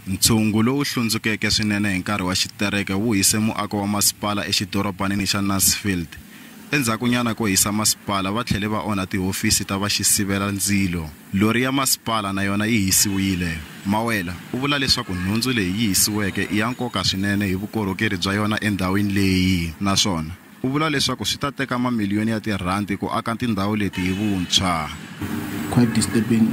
Ntshungu lowu hlundzukeke swinene hi nkarhi wa xitereke wu hise muako wa masipala exidorobanini xa Nancefield. Endzhakunyana ko hisa masipala va tlhele va onha tihofisi ta va xisivela-ndzilo. Lori ya masipala na yona yi hisiwile. Mawela u vula leswaku nhundzu leyi yi hisiweke i ya nkoka swinene hi vukorhokeri bya yona endhawini leyi naswona u vula leswaku swi ta teka mamiliyoni ya tirhandi ku aka tindhawu leti hi vuntshwa. Quite disturbing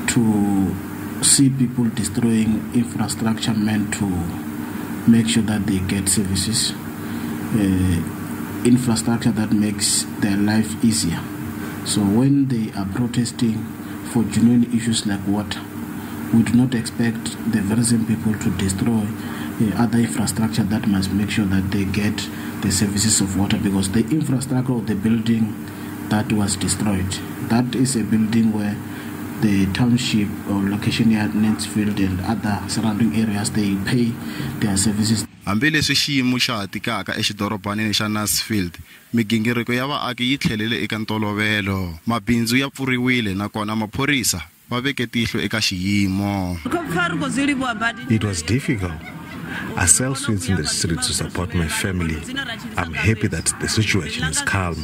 to see people destroying infrastructure meant to make sure that they get services, infrastructure that makes their life easier. So when they are protesting for genuine issues like water, we do not expect the very same people to destroy other infrastructure that must make sure that they get the services of water, because the infrastructure of the building that was destroyed, that is a building where the township or location here at Nancefield and other surrounding areas, they pay their services. Hambileswi xiyimo xa ha tikaka exidorobanini xa Nancefield, migingiriko ya vaaki yi tlhelele eka ntolovelo. Mabindzu ya pfuriwile nakona maphorisa va veke tihlo eka xiyimo. It was difficult. I sell sweets in the street to support my family. I'm happy that the situation is calm.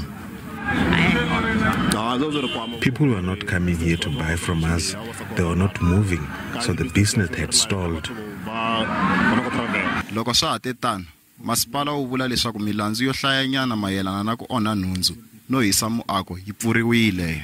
People were not coming here to buy from us. They were not moving, so the business had stalled. Loko swa ha te tano, masipala wu vula leswaku milandzu yo hlayanyana mayelana na ku onha nhundzu no hisa muako yi pfuriwile.